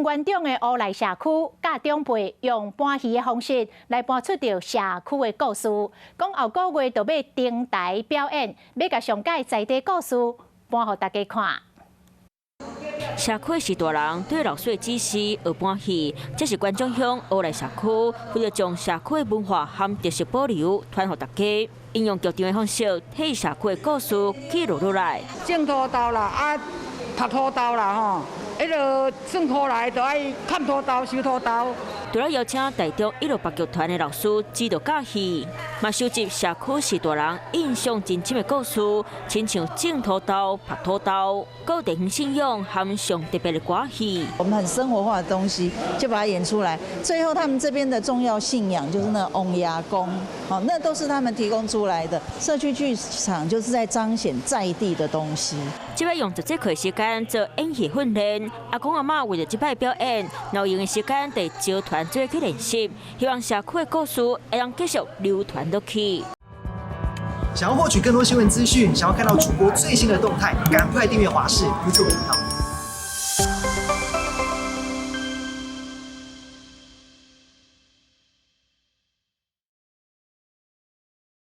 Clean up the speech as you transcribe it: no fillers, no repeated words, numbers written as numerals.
元長的烏來社區，教長輩用搬戲的方式來搬出著社區的故事。講後個月就欲登台表演，欲共上蓋在地故事搬予大家看。社區序大人對老師的指示學搬戲，這是觀眾鄉烏來社區為著將社區的文化和特色保留，傳予大家。應用劇場的方式，替社區的故事記錄落來。種土豆啦，啊，曝土豆啦，吼，彼个算苦來就愛崁土豆、收土豆。除了邀請台中168劇團的老師指導教戲，嘛收集社區序大人印象真深的故事，親像種土豆、曝土豆，閣有地方信仰和上特別的歌戲。我們很生活化的東西，就把它演出來。最後，他們這邊的重要信仰就是那個王爺公，好，那都是他們提供出來的。社區劇場就是在彰顯在地的東西。這擺用十節課時間做演戲訓練，阿公阿嬤為著這擺表演，有閒的時間佇招團做去練習，希望社區的故事會當繼續流傳落去。想要獲取更多新聞資訊，想要看到主播最新的動態，趕快訂閱華視 YouTube 頻道。